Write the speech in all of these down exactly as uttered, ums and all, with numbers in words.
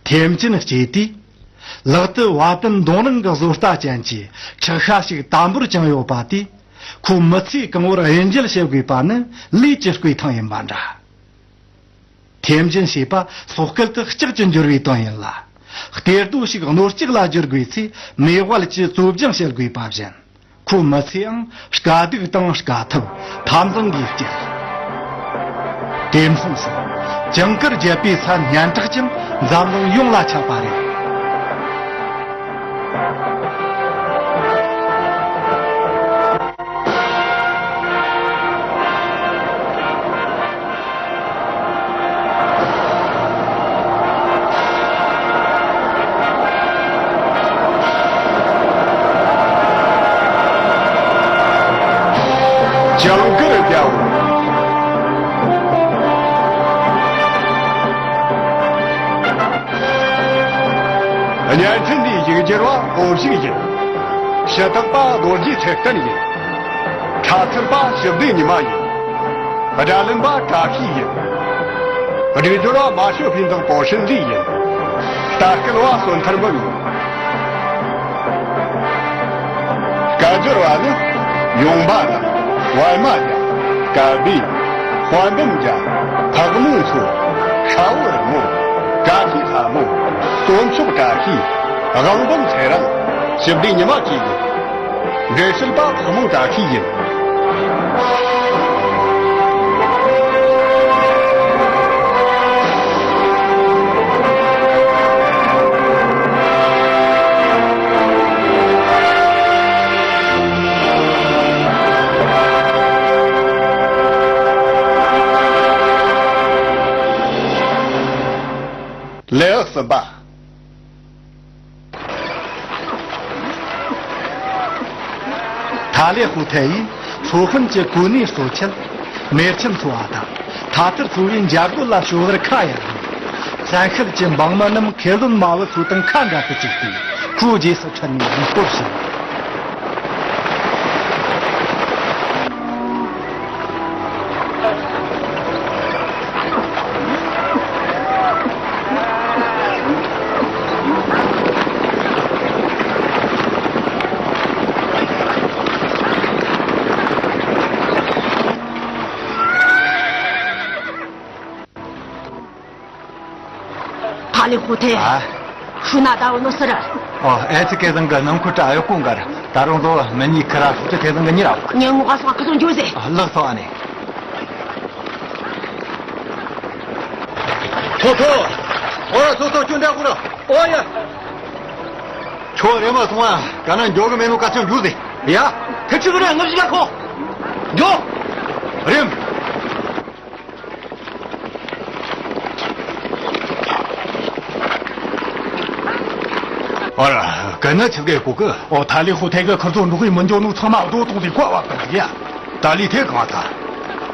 ཐེམ་ཅིན་སྐྱེས་དུས། ལག་ཏུ་བ་དན་མདུང་རིང་གི་བཟོ་ལྟ་ཅན་གྱི་ཁྲི་ཤ་ཞིག་དམ་པོར་བཅངས་ཡོད་པ་དེས། ཁོའི་མི་ཚེ་གང་བོར་གཡུལ་འགྱེད་བྱེད་དགོས་པ་ནི་ལས་ཀྱི་བསྐོས་ཐང་ཡིན་པ་འདྲ། ཐེམ་ཅིན་ཞེས་པ་སོག་སྐད་དུ་ལྕགས་ཀྱི་འགྱུར་བའི་དོན་ཡིན་ལ། གཏེར་རྡོ་ཞིག་རྣོ་ལྕགས་ལ་བསྒྱུར་དགོས་ཚེ་མེ་དབལ་གྱིས་བཙོ་སྦྱང་བྱེད་དགོས་པ་བཞིན། ཁོའི་མི་ཚེའང་དཀའ་སྡུག་དང་དཀའ་ཐུབ་འཐབ་འཛིང་གིས་བསྐྱལ། དེ་མཚུངས་སུ། ཇིང་གུར་རྒྱལ་པོའི་ས་སྙན་གྲགས་ཀྱང་འཛམ་གླིང་ཡོངས་ལ་ཁྱབ་པ་རེད། ཇིང་གུར་རྒྱལ་པོ། བརྙན་འཕྲིན་འདིའི་ཡིག་སྒྱུར་བ་ཨོ་བཞུགས་ཡིན། ཞུ་དག་པ་རྡོ་རྗེ་ཚེ་བརྟན་ཡིན། འཁྲབ་ཚུལ་པ་ཞི་བདེ་ཉི་མ་ཡིན། སྒྲ་ལེན་པ་བཀྲ་ཤིས་ཡིན། སྒྲིག་སྦྱོར་བ་མ་ཤོད་ཕིན་དང་པོ་ཧྲིན་ལི་ཡིན། ལྟ་སྐུལ་བ་བསོད་ཐར་འབུམ་ཡིན། སྐད་སྦྱོར་བ་ནི། ཡོང་འབའ་ལགས། ཝལ་མ་རྒྱལ། སྐལ་བྷེ། དཔལ་འབུམ་རྒྱལ། ཕག་མོ་མཚོ། ཤ་བོ་རི་མོ། བཀྲ་ཤིས་ལྷ་མོ། སྟོན་མཆོག་བཀྲ་ཤིས། དབང་འབུམ་ཚེ་རིང་། ཞི་བདེ་ཉི་མ་བཅས་ཡིན། འགྲེལ་བཤད་པ་ཕག་མོ་བཀྲ་ཤིས་ཡིན། ལེའུ་གསུམ་པ། ཐ་ལེ་ཧུ་ཐེ་ཡིས་ཚོ་དཔོན་གྱི་གོ་གནས་གཙོ་ཆེད། མེར་ཆེན་ཚོ་བ་དང་ཐ་ཐར་ཚོ་བའི་འཇབ་རྒོལ་ལ་ཞོར་བར་ཁ་གཡར་ནས། བཙན་ཤེད་ཀྱི་འབངས་མི་རྣམས་ཁེ་ལོན་མ་བུ་ཚོ་དང་ཁ་འབྲལ་དུ་བཅུག་སྟེ། ཁོའི་རྗེས་སུ་ཁྲིད་ནས་ལུས་སྤོར་བྱས། ཐ་ལི་ཧུ་ཐེ། ཨ། ཤུ་ན་ད་འོ་ནོ་སི་ར། ཨོ། ཨེ་ཙི་ཀེ་ཟང་གི་ནང་ཁུལ་དྲ་ཡོ་ཀུང་གར། ད་རུང་དོ་མི་ཉི་ཁི་ར་ཧུ་ཙི་ཀེ་ཟང་གི་ཉི་ར། ཉེ་མོ་ག་སོང་ཁ་སོང་འཇུ་ཟེ། ལགས་སོ་ཨ་ནེ། ཐོ་ཐོ། ཨོ་ར་ཐོ་ཐོ་ཁྱོད་འདྲ་ཁོ་ར། ཨོ་ཡ། ཁྱོད་རེ་མ་སོང་ཨ། ག་ན་འགྱོ་གི་མེད་ནོ་ཀ་ཅང་འཇུ་ཟེ། ཡ། ཁི་ཁྲི་གི་ར་ངར་ཞིག་ག་ཁོ། འགྱོ། རེམ། ཨ་ར། གན་ན་ཆི་གེ་གོ་གི། ཨོ་ཐ་ལི་ཧུ་ཐེ་གི་ཁུར་ཚོ་འགྲོ་གི་མི་འགྱོ་ནོ་ཚང་མ་རྡོ་གཏོང་དེ་བཀའ་བབས་བཏང་ཟིག་ཡ། ད་ལི་ཐེ་གང་ཐ།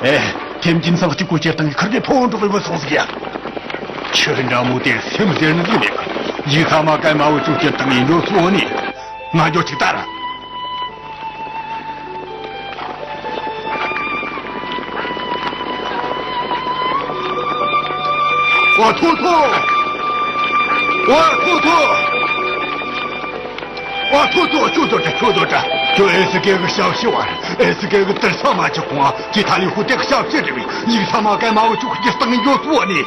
ཨེ། ཐེམ་ཅིན་སང་གཅིག་གོ་ཁྱེར་དང་ཁུར་གི་ཕོ་འགྲོ་གི་བུད་སོང་ཟིག་ཡ། ཁྱི་འདྲ་མོ་དེ་སེམས་ཟེར་ནི་ཟིག་མེད་གི། ཡིག་ཚང་མ་གན་མ་བུ་ཆུ་ཁྱེར་དང་ཡིན་འགྲོ་སོང་ནི། ང་འགྱོ་ཅིག་ལྟ་ར། ཨོ་ཐོ་ཐོ། ཨོ་ཐོ་ཐོ། ཨོ་ཐོ་ཐོ། ཁྱོད་ཚོ་དྲ་ཁྱོད་ཚོ་དྲ། ཁྱོད་ཨེ་སི་ཀེ་གི་ཞབས་ཕྱི་བར་ཨེ་སི་ཀེ་གི་དུར་ས་མ་ཆག་གོང་ཨ་ཁྱེད་ཐ་ལི་ཧུ་ཐེ་གི་ཞབས་ཕྱི་རེད་བས། ཡིག་ཚང་མ་གན་མ་བུ་ཆུ་ཁྱེར་དང་འགྱོ་སོང་ནི།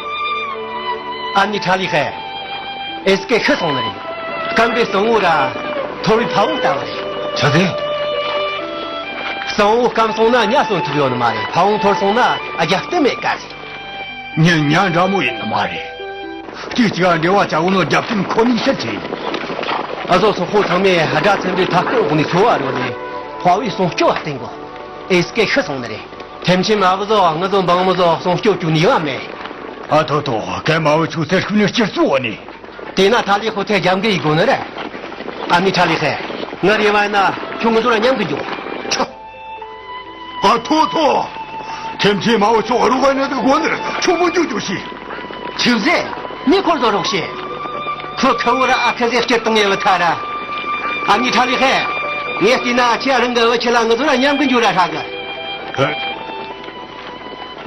ཨ་ནི་ཁྲ་ལི་ཧེ། ཨེ་སི་ཀེ་ཤི་སོང་ནི་རེད། སྐམ་པའི་གཙང་བོ་ར་འཐོར་བའི་ཕ་བོང་ལྟ་བུ་རེད། ཆི་ཟེར། གཙང་བོ་སྐམ་སོང་ན་ཉ་གསོན་ཐུབ་ཡོད་ནི་མ་རེད། ཕ་བོང་འཐོར་སོང་ན་རྒྱབ་རྟེན་མེད་ཀ་རེད། ཉིན་ཉ་འདྲ་མོ་ཡིན་ནི་མ་རེད། གཅིག་གཅིག་ལ་འབྲེལ་བ་བྱ་འོ་ནོ་རྒྱབ་རྟེན་ཁོ་ནའི་ཕྱིར་བྱས་ཡིན། ཨ་ཟོ་སོག་པོ་ཚང་མས་དགྲ་ཚན་པའི་མཐའ་སྐོར་འོག་ནས་འཚོ་བ་རོལ་ནས་དཔའ་བོའི་སྲུང་སྐྱོབ་བ་བསྟེན་གོ། ཨེ་སི་ཀེ་ཤི་སོང་ནི་རེད། ཐེམ་ཆེན་མ་བུ་ཚོ་ང་ཚོ་འབངས་མི་ཚོ་སྲུང་སྐྱོབ་བཅུག་ནུས་པ་མེད། ཨ་ཐོ་ཐོ། གན་མ་བུ་ཆུ་ཚེ་ཤུལ་ནས་སྐྱུར་སུ་འོ་ནི། དེས་ན་ཐ་ལི་ཧུ་ཐེ་རྒྱབ་འགལ་ཡི་དགོས་ནི་རེད། ཨ་མི་ཁྲ་ལི་ཧེ། ང་རེ་བ་ཡིན་ན་ཁྱོད་ང་ཚོ་ར་མཉམ་གི་འཇུག་ཆོག་ཨ་ཐོ་ཐོ། ཐེམ་ཆེན་མ་བུ་ཆུ་རུ་ག་ནི་དུ་དགོས་ནི་རེད། ཆུ་མོ་འཇུག་འཇུག་ཤི། ཆུ་ཟེ། མི་འཁོར་ཚོ་རོགས་ཤེས། ཁོ་ཁ་བོ་ར་ཨ་ཁ་ཟེ་སྐྱིད་བཏང་ཡོད་ཐ་ར། ཨ་མི་ཁྲ་ལི་ཧེ། ངས་བལྟས་ན་ཁྱེད་རང་གི་བུ་ཁྱེད་ལ་ང་ཚོ་ར་མཉམ་གི་འཇུག་ར་ཧྲ་གི། ཧེ།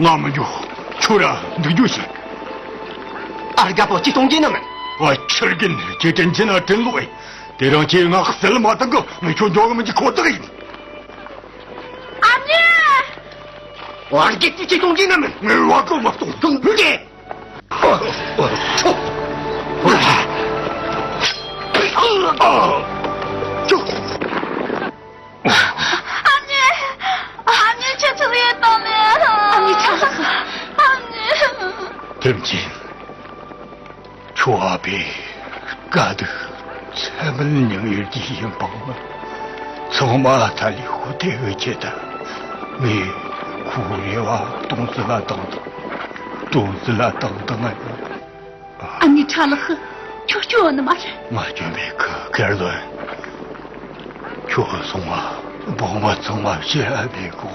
ང་མི་འཇུག་ཁྱོད་ར་འདུག་རྒྱུ་ཞིག་ཨ་རྒད་པོ་ཅི་གཏོང་རྒྱུ་ནི་མིན། ང་ཁྱི་རྒན་ཁྱེད་དྲིན་ཆེན་ན་དྲིན་ལོག་ཡིན། དེ་རིང་ཁྱེད་ང་བསད་མ་བཏང་གི་ངས་ཁྱོད་འཇོག་གི་མི་འཇུག་ཁོ་ཐག་ཡིན། ཨ་མྱེས། ཨ་རྒྱལ་ཅི་ཅི་གཏོང་གི་ན་མིན། ངས་བ་གོ་མ་གཏོང་གཏོང་གི། ཨ་མྱེས། ཨ་མྱེས་ཁྱེད་ཚོ་ཡོད་དང་ནས། ཨ་མྱེས་ཆ་ལགས། ཨ་མྱེས། ཐེམ་ཆེན། ཁྱོད་ཨ་ཕའི་དཀའ་སྡུག་ཚད་མེད་མྱངས་ཡོད་ཀྱི་ཡིན་པ་ཚང་མ་ཐ་ལི་ཧུ་ཐེ་གི་ཆེད་དུ། ངས་ཁོའི་རེ་བ་སྟོང་ཟད་ལ་བཏང་དང་། སྟོང་ཟད་ལ་བཏང་དང་ང་ཡིན། ཨ་ནི་ཁྲ་ལགས། ཁྱོད་སྐྱོ་ནི་མ་རེད། ང་སྐྱོན་མེད་གི་ཁེར་ལོན། ཁྱོད་སོང་བ་བང་བ་ཚང་མ་ཕྱིར་ཨ་མེད་གོ།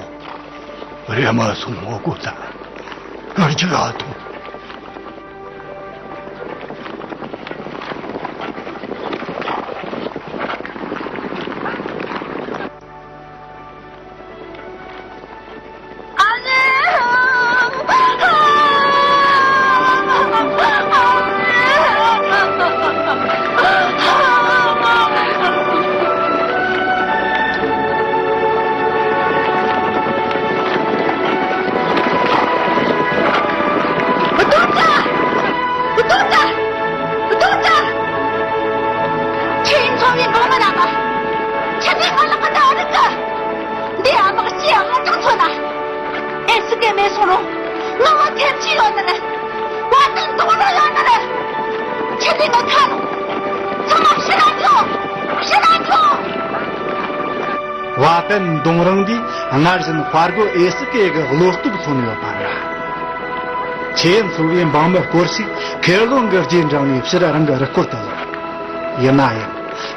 རེ་མ་སོང་བ་གོ་ད། ང་ཅི་ཨ་ཐུང་། རྡོག་རྩ། རྡོག་རྩ། རྡོག་རྩ། ཁྱེད་ཡིན་ཚོ་བའི་འབངས་མི་རྣམས། ཁྱེད་ཚོས་ང་ལ་ཁ་བརྡ་རིག་གི། འདི་ཨ་མག་སྐྱེས་ཨ་མ་ཅང་ཚོ་ན། ཨེ་སི་ཀེ་མེད་སོང་རུང་། ང་བ་ཐེབས་ཀྱི་ཡོད་ནི་རེད། བ་དང་དུང་རུ་ཡོད་ནི་རེད། ཁྱེད་ཚོས་ང་ཁ་རུ། ཚང་མ་ཕྱི་ལ་འགྲོ། ཕྱི་ལ་འགྲོ། བ་དན་མདུང་རིང་འདིས་སྔར་བཞིན་དཔའ་རྒོད་ཨེ་སི་ཀེ་གི་བློ་སྟོབས་མཚོན་ཡོད་པ་རེད། ཆེས་མཚོ་བའི་འབངས་མི་སྐོར་ཞིག་ཁེར་ལོན་གྱི་རྗེས་འབྲངས་ནས་ཕྱིར་རང་གི་རུ་སྐོར་དུ་ལོག་ཡིན་ན་ཡང་།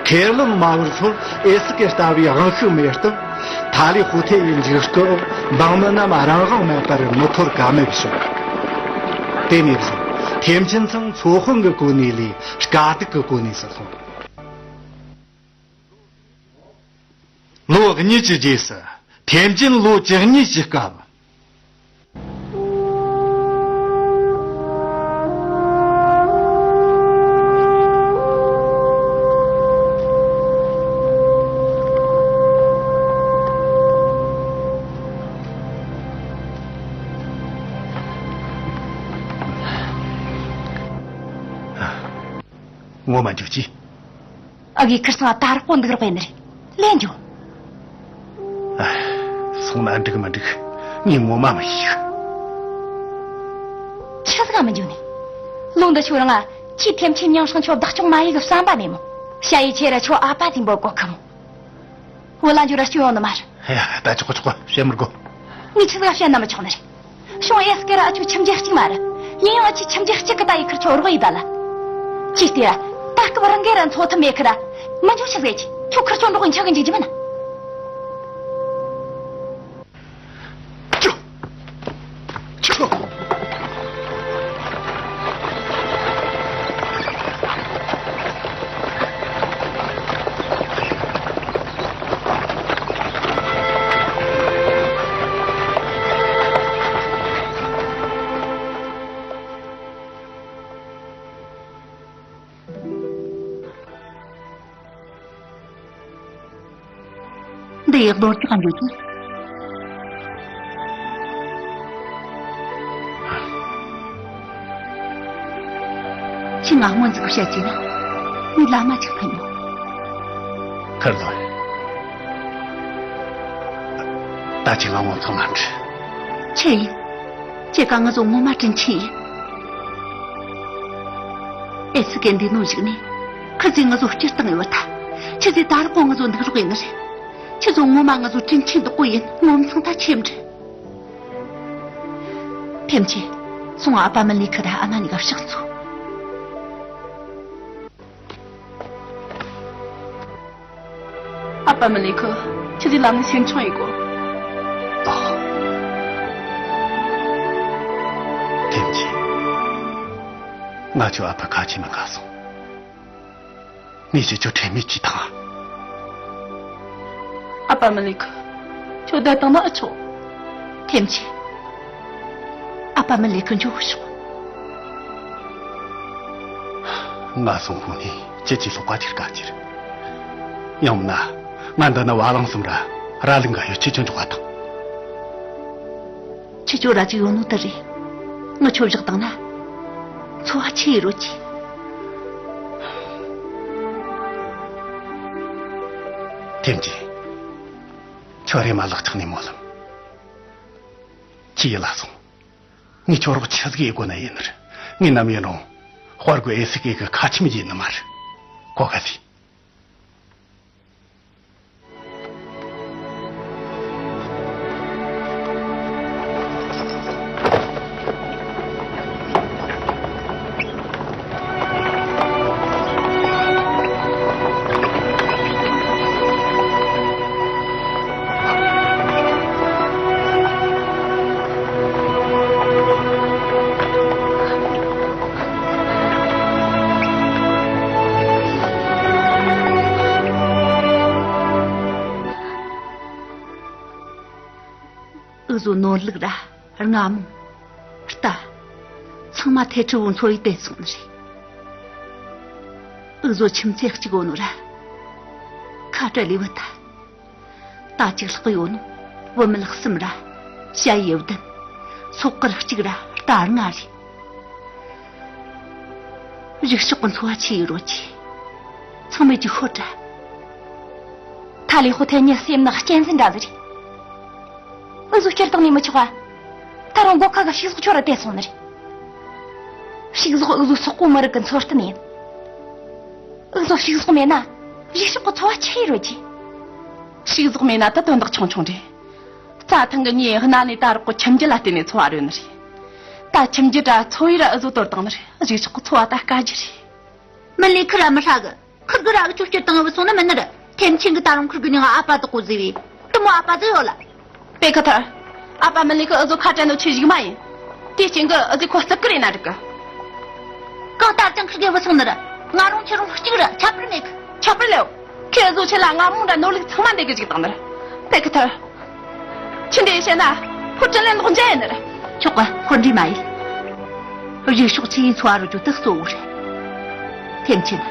ཁེར་ལོན་མ་བུར་ཚོར་ཨེ་སི་ཀེ་ལྟ་བུའི་དབང་ཤུགས་མེད་སྟབས། ཐ་ལི་ཧུ་ཐེ་ཡི་འཇིགས་སྐུལ་འོག་འབངས་མི་རྣམས་རང་དབང་མེད་པར་མི་འཐོར་ཀ་མེད་བྱུང་། དེ་ནས་བཟུང་ཐེམ་ཆེན་ཚང་ཚོ་དཔོན་གྱི་གོ་གནས་ལས་དཀའ་སྡུག་གི་གོ་གནས་སུ་ལྷུང་། ལོ་གཉིས་ཀྱི་རྗེས་སུ་ཐེམ་ཆེན་ལོ་བཅུ་གཉིས་ཀྱི་སྐབས། ངོ་མ་འཇུག་ཅིག་ཨ་གི་ཁིར་སང་ད་རག་པོ་འདུག་རོགས་ཡིན་ནི་རེད། ལན་འཇོག་ཨ། སོང་ན་འགྲིག་མི་འགྲིག་ངས་ངོ་མ་མི་ཤེས་གི། ཆི་ཟིག་ག་མི་འཇོག་ནི། ལུང་འདི་ཆོ་རང་ང་ཁྱི་ཐེམ་ཆེན་མྱང་སྲང་ཆོ་བདག་སྐྱོང་མ་ཡེ་གི་བསམ་པ་མེད་མོ། ཞ་ཡི་ཆེ་ར་ཆོ་ཨ་ཕ་དེ་འབོད་གོ་ཁི་མོ། བུ་ལ་འཇོ་ར་སྐྱོ་ཡོང་ནི་མ་རེད། ཧེ་ད་ཆོག་གོ་ཆོག་གོ་བཤད་མི་དགོ་ངས་ཆི་ཟིག་ག་བཤད་ན་མི་ཆོག་ནི་རེད། གཞུང་ཨེ་སི་ཀེ་ར་ཨ་ཆོ་ཁྱིམ་རྒྱུད་གཅིག་མ་རེད། ཡིན་ཡང་ཨ་ཆོ་ཁྱིམ་རྒྱུད་གཅིག་གི་ད་ཡི་ཁིར་ཆོ་རོགས་ཡི་ད་ལ། ཅི་སྟེ་ར། ད་སྐབས་རང་གི་ར་འཚོ་ཐུབ་མེད་ཁི་ར། མི་འཇུག་ཆི་ཟེར་གི། ཁྱོད་ཁིར་ཆོ་འགྲོགས་ཡིན་ཆག་གི་འཇུག་རྒྱུ་མིན་ན། ཅོ། ཅོ། འདི་ཡི་རྡོ་ལྕགས་འགྲོ་གི། ཁྱེད་ང་སྔོན་ཟིག་བཤད་ཀྱིས་ན། ངས་ལམ་མ་ཅིག་ཕན་ཡོང་། ཁར་ལོ། ད་ཁྱེད་ང་ངོ་ཚང་མ་འདྲི། ཆི་ཡིན། ཁྱེད་ཀ་ང་ཚོ་ངོ་མ་དྲིན་ཆེན་ཡིན། ཨེ་སི་ཀེ་འདི་ནོ་ཞིག་ནས་ཁི་ཚོས་ང་ཚོ་སྐྱིད་བཏང་ཡོད་ད། ཁྱི་ཚོས་ད་རག་གོ་ང་ཚོ་འདུག་རོགས་ཡིན་ནི་རེད། ཁྱི་ཚོ་ངོ་མ་ང་ཚོ་དྲིན་ཆེན་འདུག་གོ་ཡིན། ངོ་མཚང་ད་ཆེམ་འདྲི། ཐེམ་ཆེ། སོང་ཨ་ཕ་མི་ལི་ཁི་ད་ཨ་མ་ནི་ག་ཕྱག་ཚུགས། ཨ་ཕ་མི་ལི་ཁི། ཁྱི་ཚོས་ལམ་ནས་སེམས་ཆུང་ཡིན་གོ། ཨ། ཐེམ་ཆེ། ང་ཁྱོད་ཨ་ཕ་ཁ་ཆེ་མི་དགའ་སོང་། ངས་ཁྱེད་ཆོ་ཁྲེལ་མེད་ཅིག་བཏང་ཨ། ཨ་ཕ་མི་ལི་ཁི། ཁྱོད་བསྡད་བཏང་ན་ཨེ་ཆོག་ཐེམ་ཆེ། ཨ་ཕ་མི་ལི་ཁི་འཇོག་ཤོག་ང་སོང་ཁོང་ནས་ཅི་ཅི་ལྷོག་པ་ཅིག་དཀའ་ཅིར། ཡང་མིན་ན་ང་འདི་ན་བ་ལང་སུམ་ར་ར་ལུག་འགའ་ཡོད། ཁྱེད་ཆོ་འཇོག་པ་དང་། ཁྱེད་ཆོ་ར་ཅིག་ཡོད་ནོ་དེ་རེད། ངི་ཆོ་བཞག་བཏང་ན་འཚོ་བ་ཆི་ཡི་རོལ་གྱི། ཐེམ་ཅི། ཁྱོད་རེ་མ་ལག་ཆགས་ནས་མོ་ལམ། ཁྱི་ཡི་ལ་སོང་། ངས་ཁྱོད་རོགས་ཆི་ཟིག་ཡེད་དགོས་ན་ཡིན་ནི་རེད། ངས་ནམ་ཡིན་རུང་དཔའ་རྒོད་ཨེ་སི་ཀེ་གི་ཁ་ཆེམས་ཡིན་ནི་མ་རེད། གོ་ག་ཟིག། འུ་ཟོ་ནོར་ལུག་ར་རྔ་མོང་རྟ་ཚང་མ་ཐལ་ཁྲི་བོ་འཚོ་ཡི་བསྡད་སོང་ནི་རེད། འུ་ཟོ་ཁྱིམ་མཚེས་གཅིག་ཡོད་ནོ་ར་ཁ་བྲལ་ལས་བུད་ཐལ། རྟ་གཅིག་ལྷག་ཡོད་ནོ་བུད་མེད་གསུམ་ར་ཞ་ཡི་བདུན། སོག་དཀར་གཅིག་ར་རྟ་ལྔ་རེད། རིགས་ཤོག་གི་འཚོ་བ་ཆི་ཡི་རོལ་གྱི། ཚང་མས་ཀྱི་ཤོད་དྲ། ཐ་ལི་ཧོ་ཐལ་ཉི་སེམས་ནག་གཅན་གཟན་འདྲ་ཟིག་རེད། འུ་ཟོ་སྤྱིར་བཏང་ནས་མི་ཆོག་པ། ད་རུང་སྒོ་ཁ་གི་ཕྱུགས་ཟོག་ཁྱོད་ར་བལྟས་སོང་ནི་རེད། ཕྱུགས་ཟོག་འུ་ཟོ་སོག་པོ་མི་རིགས་ཀྱི་འཚོ་རྟེན་ཡིན། འུ་ཟོ་ཕྱུགས་ཟོག་མེད་ན་རིགས་ཤོག་གི་འཚོ་བ་ཆི་ཡི་རོལ་གྱི། ཕྱུགས་ཟོག་མེད་ན་ད་དོན་དག་ཆུང་ཆུང་རེད། རྩྭ་ཐང་གི་མྱིའི་གནའ་ནས་ད་རག་གི་ཁྱིམ་རྒྱུད་ལ་བརྟེན་ནས་འཚོ་བ་རོལ་ནི་རེད། ད་ཁྱིམ་རྒྱུད་ར་འཚོ་བའི་ར་འུ་ཟོ་དོར་བཏང་ནི་རེད། རིགས་ཤོག་གི་འཚོ་བ་ད་དཀའ་རྒྱུ་རེད། མི་ལས་ཁུར་ར་མི་ཧྲ་གི། ཁུར་གི་ར་གི་ཆུ་སྐྱོར་བཏང་བུད་སོང་ན་མིན་ནི་རེད། ཐེམ་ཆེན་གི་ད་རུང་ཁུར་གི་མྱིང་ཨ་ཕ་དག་གོ་ཟེར་བས། དེ་མོ་ཨ་ཕ་ཟིག་ཡོད་ལ། པེ་ཁ་ཐར། ཨ་ཕ་མི་ལས་ཁུ་འུ་ཟོ་ཁ་བྲལ་ནོ་ཆི་ཞིག་མ་ཡིན། དེའི་རྐྱེན་གི་འུ་ཟོས་ཁོ་རྩུབ་གི་རེད་ན་འགྲིག་གི། གང་ལྟར་ཀྱང་ཁུར་གི་བུད་སོང་ནི་རེད། ང་རང་ཁྱེད་རང་གཅིག་རེད། ཁྱད་པར་མེད་གི། ཁྱད་པར་ལེའོ། ཁྱེད་འུ་ཟོ་ཆེད་ལ་རྔ་མོང་འདྲ་ནོར་ལུག་ཚང་མ་འདེད་གི་བཅུག་བཏང་ནི་རེད། པེ་ཁ་ཐར། ཁྱི་འདི་བཤད་ན་ཁོ་དྲིན་ལན་ལོག་འཇལ་ཡིན་ནི་རེད། ཆོག་གི། ཁོ་འདྲི་མ་ཡིན། རིགས་ཤོག་ཆི་ཡིན་འཚོ་བ་རོལ་རྒྱུ་དེ་གཙོ་བོ་རེད། ཐེམ་ཆེན།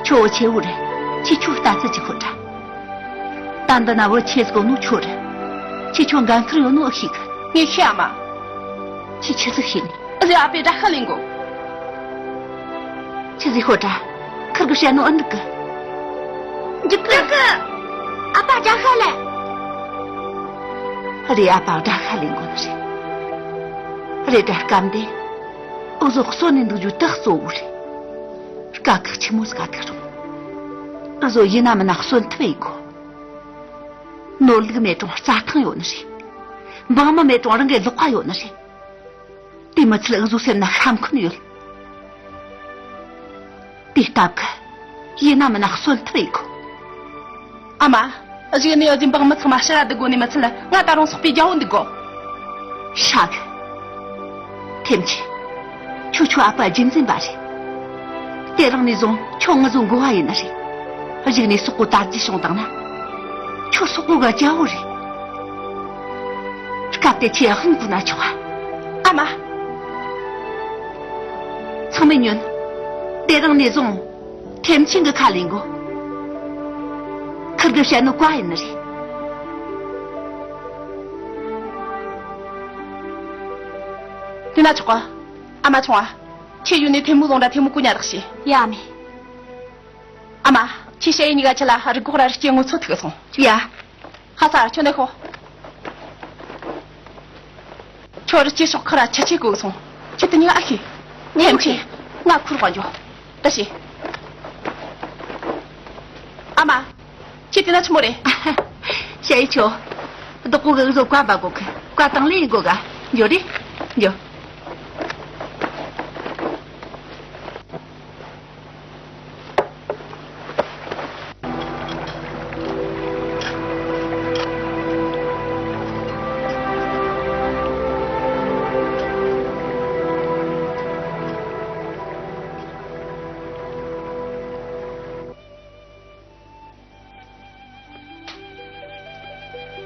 ཁྱོད་བུ་ཆེ་བོ་རེད། ཁྱེད་ཆོ་ལྟ་ཚུལ་གྱི་ཁོ་འདྲ། ད་འདི་ན་བུ་ཆེ་ཟིག་ནོ་ཁྱོད་རེད། ཁྱེད་ཆོ་འགན་ཁུར་ཡོད་ནོ་ཨེ་ཤེས་གི། ངས་ཤེས་ཨ་མ། ཁྱེད་ཆི་ཟིག་ཤེས་ནི། ཨ་ཟེ་ཨ་ཕའི་དགྲ་ཤ་ལེན་དགོ། ཆི་ཟིག་ཤོད་དྲ། ཁུར་གི་བཤད་ནོ་ཨེ་འགྲིག་གི། འགྲིག་གི། ཨ་ཕ་དགྲ་ཤ་ལེན། རེད། ཨ་ཕ་དགྲ་ཤ་ལེན་དགོ་ནི་རེད། རེད་དྲ། སྐབས་འདི་འུ་ཟོ་གསོན་ནས་འདུག་རྒྱུ་དེ་གཙོ་བོ་རེད། དཀའ་ཁག་ཆེན་མོ་ཟིག་ག་ཐུག་རུང་། འུ་ཟོ་ཡིན་ན་མིན་ན་གསོན་ཐབས་ཡེད་དགོ། ནོར་ལུག་མེད་རུང་རྩྭ་ཐང་ཡོད་ནི་རེད། འབངས་མི་མེད་རུང་རང་གི་ལག་པ་ཡོད་ནི་རེད། དེ་མི་ཚད་འུ་ཟོ་སེམས་ན་ཤ་འཁོན་ཡོད། དེ་སྟབས་ཀྱིས་ཡིན་ན་མིན་ན་གསོན་ཐབས་ཡེད་དགོ། ཨ་མ། གཞུག་ནས་འུ་ཟོས་འབངས་མི་ཚང་མ་ཕྱིར་ར་བསྡུ་དགོ་ནི་མི་ཚད། ང་ད་རུང་སོག་པོའི་རྒྱལ་པོ་འདུག་དགོ། ཧྲ་གི། ཐེམ་ཆེན། ཁྱོད་ཆོའི་ཨ་ཕ་རྒྱུན་འཛིན་པ་རེད། དེ་རིང་ནས་བཟུང་ཁྱོད་ང་ཚོའི་འགོ་བ་ཡིན་ནི་རེད། གཞུག་ནས་སོག་པོ་དར་རྒྱས་བྱུང་བཏང་ན། ཁྱོད་སོག་པོ་གི་རྒྱལ་པོ་རེད། སྐབས་དེ་ཁྱེད་དབང་བསྡུ་ན་ཆོག་ཨ། ཨ་མ། ཚང་མས་ཉོན། དེ་རིང་ནས་བཟུང་ཐེམ་ཆེན་གྱི་ཁ་ལེན་དགོ། ཁུར་གི་བཤད་ནོ་བཀའ་ཡིན་ནི་རེད། དེ་ན་ཆོག་ག། ཨ་མ་ཆུང་བ། ཁྱེད་ཡུལ་ནས་ཐེ་མུ་ལོང་འདྲ་ཐེ་མུ་ཀུ་ཉ་རག་ཤི། ཡ་མེ། ཨ་མ། ཁྱེད་ཞ་ཡི་གཉིས་ཀ་ཁྱེད་ལ་རི་གོག་ར་རི་སྐྱེས་དངོས་ཚོ་ཐུག་སོང་། ཡ། ཧ་ས་ཁྱོད་འདི་ཤོག། ཁྱོད་རི་སྐྱེས་ཤོག་ཁ་ར་ཆ་ཆེ་གོ་སོང་། ཁྱེད་དེ་གཉིས་ཀ་ཨ་ཁི། ངས་ཐེམ་ཆེ། ང་ཁུར་བ་འཇོག་ད་ཤི། ཨ་མ། ཁྱེད་དེ་ན་ཆི་མོ་རེད། ཞ་ཡི་ཆོ། བདག་པོ་གི་འུ་ཟོ་བཀའ་འབག་གོ་གི། བཀའ་དང་ལེན་ཡེད་གོ་ག། འགྱོ་རེ། འགྱོ།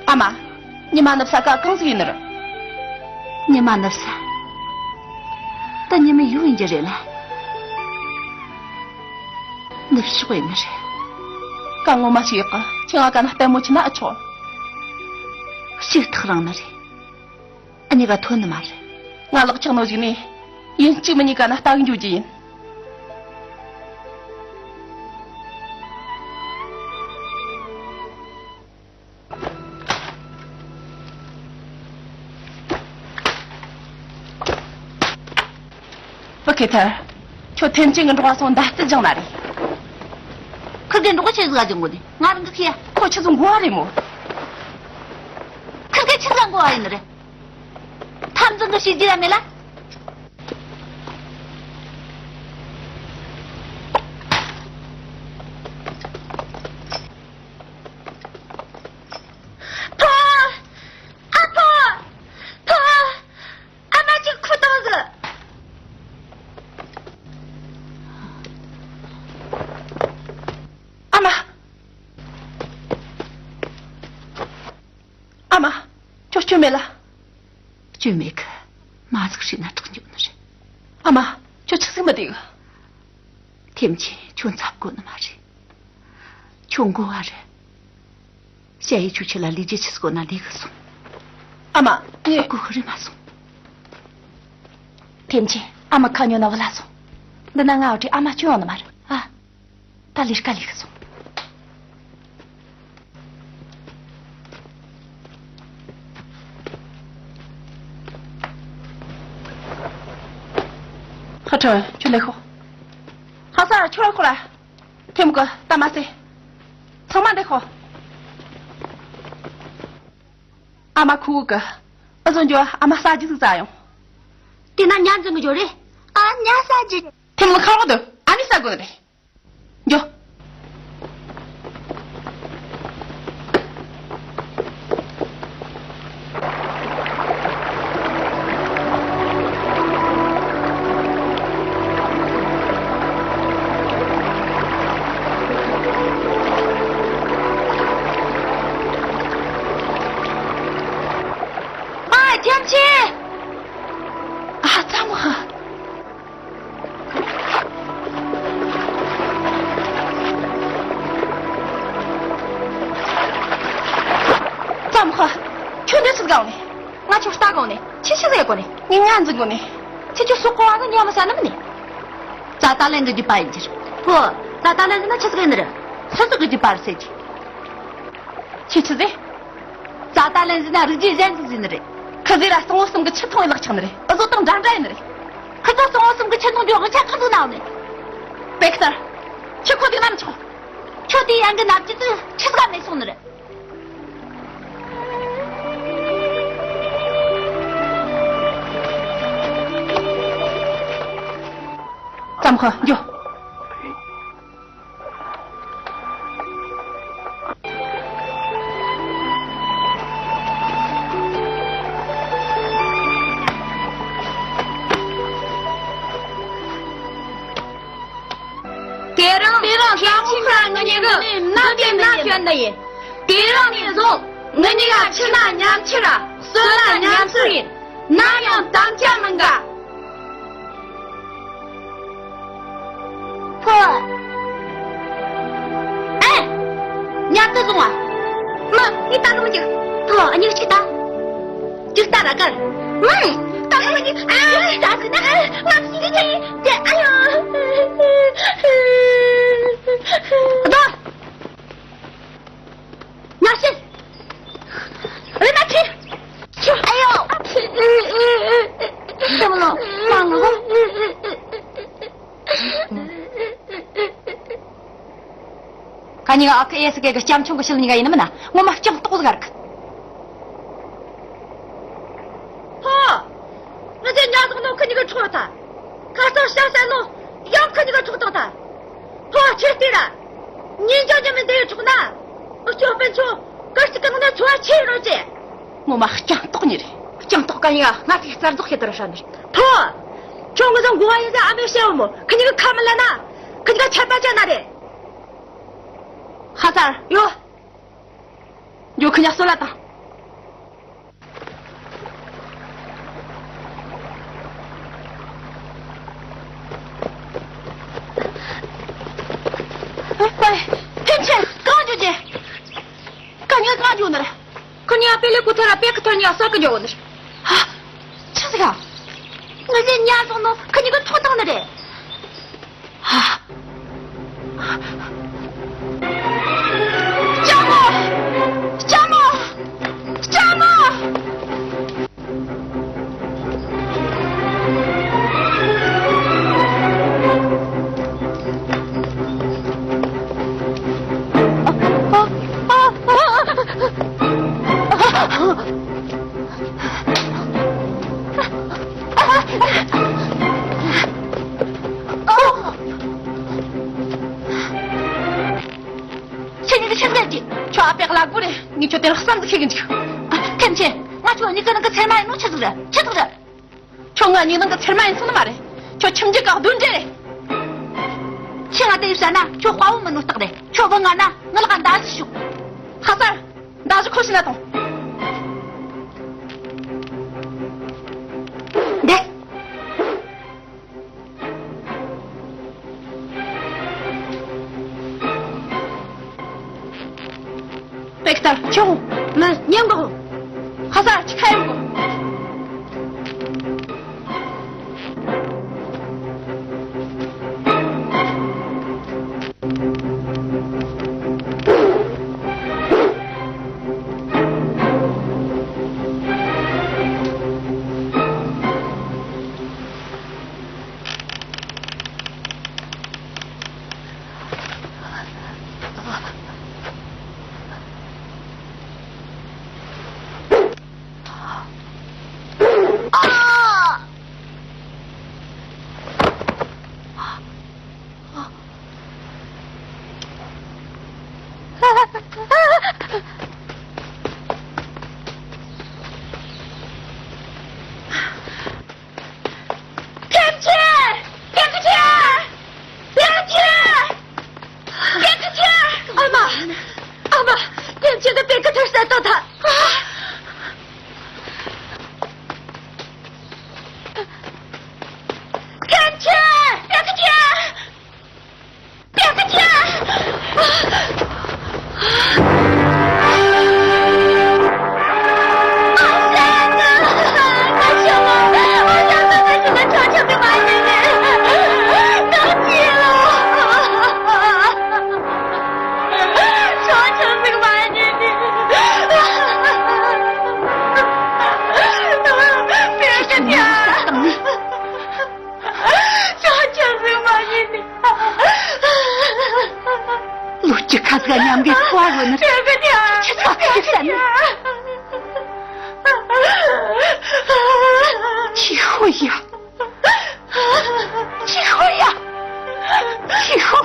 ཨ་མ། ཉི་མ་ནུབ་ས་ཀ་གང་ཟིག་ཡིན་ནི་རེད། ཉི་མ་ནུབ་ས། ད་ཉི་མ་ཡོད་ཡིན་རྒྱུ་རེད་ལ། ནུབ་ཕྱོགས་ཡིན་ནི་རེད། གང་ངོ་མ་ཞིག་ཡོད་གི། ཁྱེད་ང་ག་ན་ལྟད་མོ་ཆི་ན་ཨེ་ཆོག་ཞིག་ཐག་རིང་ནི་རེད། ཨ་ནི་ག་ཐོན་ནི་མ་རེད། ང་ལག་ཆགས་ནོ་ཞིག་ནས་ཡིན་གཅིག་མིན་གཉིས་ག་ན་ལྟ་གི་འཇུག་རྒྱུ་ཡིན། བུ་ཁེ་ཐར། ཁྱོད་ཐེམ་ཆེན་གི་འགྲོགས་སོང་མདའ་རྩེ་སྦྱངས་ན་རེད། ཁིར་གེ་འགྲོགས་ཆེ་ཟིག་ག་སྦྱངས་གོ་ནི། ང་རང་གི་ཁི་ཡ། ཁོ་ཆི་ཟིག་འགོ་བ་རེད་མོ། ཁིར་གེ་ཆི་ཟིག་འགོ་བ་ཡིན་ནི་རེད། ཐམ་ཙམ་གི་ཤེས་རྒྱུ་ཡ་མེད་ལ། ཕོ། ཨ་ཕོ། ཕོ། ཨ་མ་ཅིག་ཁུ་བཏང་ཟིག་ཨ་མ། ཨ་མ། ཁྱོད་སྐྱོན་མེད་ལ། སྐྱོན་མེད་གི། མ་ཟིག་ཤི་ན་དྲག་འཇུག་ནི་རེད། ཨ་མ། ཁྱོད་ཆི་ཟིག་མི་བདེ་གི། ཐེམ་ཆེན་ཁྱོད་འཚབ་དགོས་ནི་མ་རེད། ཁྱོད་འགོ་བ་རེད། ཞ་ཡི་ཆུ་ཆུ་ལ་ལས་རྒྱུ་ཆི་ཟིག་དགོས་ན་ལས་གི་སོང་། ཨ་མ། ངས་གོ་ཤི་རེ་མ་སོང་། ཐེམ་ཆེན་ཨ་མ་ཁ་ཉོ་ན་བུ་ལ་སོང་། འདི་ན་ང་འོ་དྲི་ཨ་མ་ཁྱོད་ཡོང་ནི་མ་རེད་ཨ། ད་ལས་ཀ་ལས་གི་སོང་། ཧ་ཁྲོ་ཁྱོད་ལས་ཤོག་ཧ་ས་ཁྱོད་ཁོ་ལ། ཐེམ་གི་ད་མ་ཟེ། ཚང་མ་འདི་ཤོག་ཨ་མ་ཁུ་གི། ཨ་ཟོ་འགྱོ་ཨ་མ་ཟ་རྒྱུ་ཟིག་ཟ་ཡོང་། དེ་ན་ཉ་འཛིན་གི་འགྱོ་རེད། ཨ་ཉ་ཟ་རྒྱུ་རེད། ཐེམ་གི་ཁ་རོག་དུ་ཨ་ནི་ཟ་དགོས་རེད། འགྱོ། ཨ་ཐེམ་ཆེན། ཨ་ཙམ་ཧ། ཙམ་ཧ། ཁྱོད་འདི་སུ་གང་ནས། ང་ཁྱོད་ལྟ་གང་ནས། ཆི་ཆི་ཟེར་གོ་ནས། ངས་ང་འཛིན་གོ་ནས། ཁྱེད་ཁྱོད་སུ་གོ་བ་ཟ་ཉམས་ས་ནམ་ནས། ཙ་ཏ་ལན་གི་རྒྱུད་པ་ཡིན་གྱི། ཧོ། ཙ་ཏ་ལན་ཟེར་ན་ཆི་ཟིག་ཡིན་ནི་རེད། ཧི་ཟིག་གི་རྒྱུད་པ་རེད་ཟེར་གྱི། ཁྱེད་ཆི་ཟེར། ཙ་ཏ་ལན་ཟེར་ན་རིགས་རྒྱུད་གཞན་ཟིག་ཟེར་ནི་རེད། ཁི་ཟེར་ར་སྟོང་བོ་གསུམ་གི་ཆུ་འཐུང་བའི་ལག་ཆགས་ནི་རེད། ཨུ་ཟོ་དང་འདྲ་འདྲ་ཡིན་ནི་རེད། ཁི་ཚོ་སྟོང་བོ་གསུམ་གི་ཆུ་འཐུང་རྒྱུ་དབང་ཆ་གང་དུ་ན་ནི། པེག་ཏར། ཁྱི་ཁོ་དེ་ནམ་ཆོག་ཁྱོད་དེ་ཡང་གི་ནབ་ཀྱི་དུ་ཆི་ཟིག་མེད་སོང་ནི་རེད། ཙམ་ཁོ་འགྱོ། དེ་རིང་དེ་རིང་ཁྱེད་ཆེ་ཁ་ང་གཉིས་ཀྱི་ནམ་དེ་ནམ་ཡོད་ནི་ཡིན། དེ་རིང་ནས་བཟུང་ང་གཉིས་ཀ་འཆི་ན་མཉམ་འཆི་ར་གསོན་ན་མཉམ་གསོན་ཡིན། ནམ་ཡང་དམ་བཅའ་མི་འགལ། ཕོ། ཨེ། མཉམ་དུ་སོང་བ། མི་ངས་ད་ལོག་འཇུག་ཕོ་གཉིས་གཅིག་ལྟ། གཅིག་ལྟ་ར་གར། མི། ད་ལོག་འཇུག་ཨ། ད་ཟིན་ན་ང་ཞིག་གི་ཨ་ཡོ། ད། ང་ཤི། རེ་མ་ཁྱེར། ཨ་ཡོ། ཁྱེར་མི་ལོ། མ་ངུ་གོ། ཁ་ཉིན་ཨ་ཁུ་ཨེ་སི་ཀེ་གི་སྐྱབས་མཆོག་གི་ཤུལ་ཉིན་ག་ཡིན་ནི་མིན་ན་ངོ་མ་སྤྱང་ལྟོགས་ཟིག་ར་གི། ཧོ། ང་ཚོས་ཉ་ཟོག་ནོ་ཁི་ཉི་གི་འཕྲོག་ཐལ། ཁ་སང་ཤ་ཟ་ནོ་ཡང་ཁི་ཉི་གི་འཕྲོག་བཏང་ཐལ། ཕོ་ཁྱེར་ཏེ་ར། ཉིན་ཅང་ཉི་མི་འདི་འཕྲོག་ན། ཨུ་ཅོ་སྤུན་ཆོ་སྐར་གཅིག་གི་ནང་ན་འཚོ་བ་ཆེ་རུ་རོལ་ཅེ། ངོ་མ་སྤྱང་ལྟོགས་ཉི་རེད། སྤྱང་ལྟོགས་ག་ཉི་ག་ང་ཚོས་རྩ་རྫོགས་བྱེད་དུ་ར་ཧྲ་ནི་རེད། ཕོ། ཁྱོད་ངི་ཚང་འགོ་བ་ཡིན་ཟེར་ཨ་མས་བཤད་འོ་མོ་ཁི་ཉི་གི་ཁ་མི་ལ་ན། ཁི་ཉི་ག་ཆད་པ་ཅན་ན་རེད། ཧ་ཚར་ཡོ། འགྱོ་ཁི་ཉ་གསོད་ལ་དང་། ཁོ་ཐོ་ར་པེ་ཁི་ཐོར་ཉི་ཨ་སོ་གི་འཇོག་ནི། ཧ། ཆི་ཟིག་ཨ། ངི་ཟེ་ཉ་སོང་ནོ་ཁི་ཉི་གི་ཐོ་ཐང་ནི་རེད། ཧ། ལྕམ་མོ། ལྕམ་མོ། ལྕམ་མོ། ཁྱེད་གཉིས་ཀྱི་ཆེད་ལས་ཀྱིས་ཁྱོད་ཨ་ཕའི་གླ་སྒོ་རེད། ངས་ཁྱོད་དེ་ལ་བསམ་གྱིས་ཁེགས་ཀྱི་འཇུག་ཐེམ་ཆེན། ང་ཁྱོད་གཉིས་ཀྱི་ནང་གི་ཚེར་མ་ཡིན་ནོ་ཆི་ཟིག་རེད། ཆི་ཟིག་རེད། ཁྱོད་ང་གཉིས་ནང་གི་ཚེར་མ་ཡིན་སོང་ནི་མ་རེད། ཁྱོད་ཁྱིམ་རྒྱུད་ཀྱི་གདོན་འདྲེ་རེད། ཁྱེད་ང་དེ་ཡིས་བཤད་ན་ཁྱོད་དཔའ་བོ་མིན་ནོ་རྟགས་རེད། ཁྱོད་བུ་ང་ན་ངི་ལག་མདའ་གཞུ་ཞོག་ཧ་སར། མདའ་གཞུ་ཁོ་ཤི་ན་དང་། འདེ། པེག་ཏར་ཁྱོད། མི་ཉན་གོ། ཧ་ས་ཁྱི་ཁ་ཡོང་གོ། ཐེམ་ཆེན། ཐེམ་ཆེན། ཐེམ་ཆེན། ཐེམ་ཆེན། ཨ་མ། ཨ་མ། ཐེམ་ཆེན་དང་པེ་ཁི་ཐར་ས་ཏོ་ཐ། ཐེམ་ཆེན། ཐེམ་ཆེན། ལོ་བཅུ་ཁ་ཟིག་མཉམ་གི་བར་བོ་ནི་ཆི་ཚོད་ཁ་ཟིག་ཟ་ནི། ཆི་ཧོ་ཡ། ཆི་ཧོ་ཡ། ཆི་ཧོ།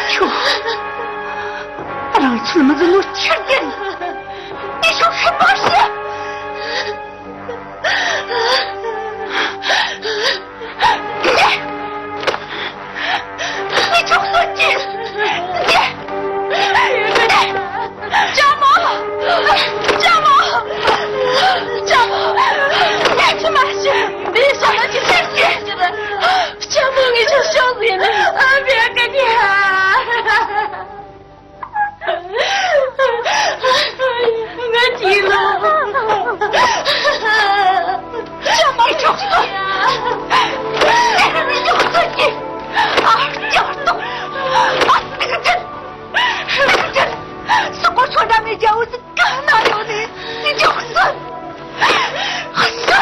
ཁྱོད། རང་ཚོད་མི་ཟིན་ནོ་ཆི་རྒན། འདི་ཤོག་ཤི་མ་ཤི། འདི་ཤོག་སོད་ཀྱི། འདི། ལྕམ་མོ། ལྕམ་མོ། ལྕམ་མོ། འདི་ཤི་མ་ཤི། འདི་ཤོག་སོད་ཀྱི་ཆི་རྒན། ལྕམ་མོ་ངས་ཤོག་ཤོག་ཟིན། ཨ་བེ་ཀ་ནི་ཧ། ང་ཅི་ལོ། ཅག་མ་ཅོག་སོ། མི་ཅོག་སོ་ཅི། ཨ་ཅག་ཏོ། ཨ་ཏིག་ཏིག། ཏིག་ཏིག། སུ་གོ་ཆོ་འདྲ་མི་རྒྱ་འུ་ཟིག་ག་ན་ཡོད་ནི། མི་ཅོག་སོ། ཨ་སོ།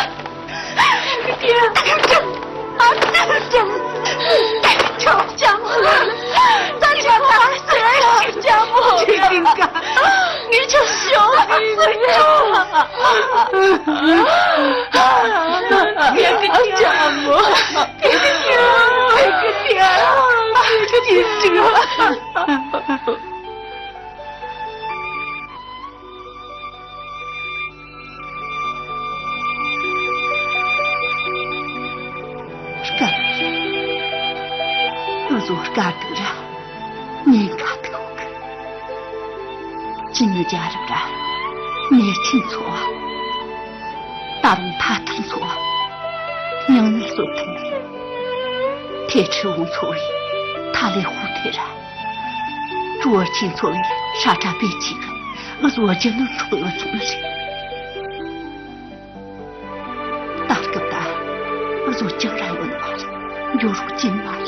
སྐབས་རེ་འུ་ཚོ་དཀའ་སྡུག་ར་ཉེན་ཁ་ཐུག་གི། ཅི་ནུས་རྒྱལ་རབས་ར་ཉེས་ཆེན་ཚོ་བ། ད་རུང་མཐའ་ཐུག་ཚོ་བ། མྱང་ནི་གསོད་ཐུབ་ནི། ཐེ་ཁྲི་བོ་ཚོ་བའི་ཐ་ལེ་ཧུ་ཐེ་ར། ཀྲུའུ་ཆིན་ཚོ་ལ་ཧྲ་ཁྲ་བེད་ཅིག་གི་འུ་ཟོ་རྒྱུ་ནོར་འཕྲོག་ཡོད་སོང་ནི་རེད། ད་སྐབས་ད་འུ་ཟོ་ཅང་ར་ཡོད་ནི་མ་རེད། འགྱོ་རོགས་ཅན་མ་རེད།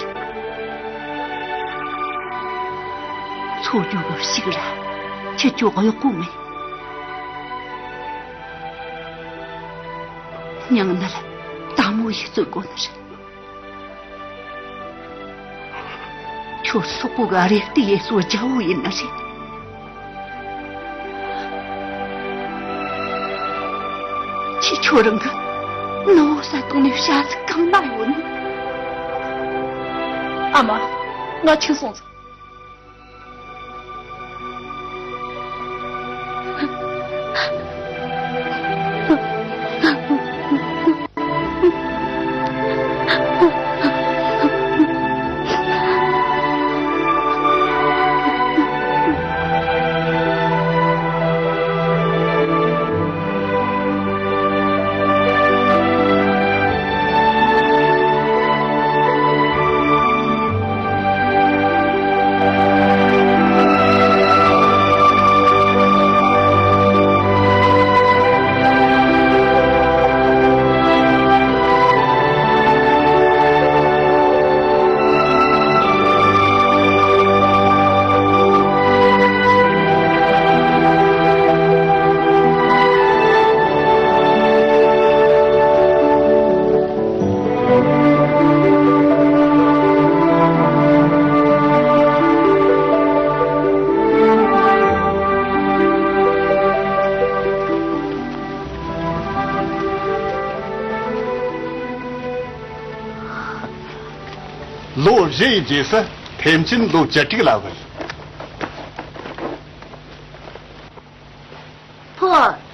འཚོ་རྒྱུ་གི་ཕྱུགས་ར་ཁྱི་ཅོ་གཡོག་པོ་མེད། སྙིང་ནད་དྭངས་མོ་ཡིས་གཙོས་དགོས་ནི་རེད། ཁྱོད་སོག་པོ་གི་རེ་ལྟོས་ཡས་སོ་རྒྱལ་པོ་ཡིན་ནི་རེད། ཁྱེད་ཁྱོད་རང་གི་ནུ་བོ་ས་དོང་ནས་བྱ་ཚིག་གང་ན་ཡོད་ནི། ཨ་མ། ང་ཁྱིམ་སོང་ཚར། ལོ་བཞི་ཡི་རྗེས་སུ་ཐེམ་ཆེན་ལོ་བཅུ་དྲུག་ལ་བུད། ཕོ།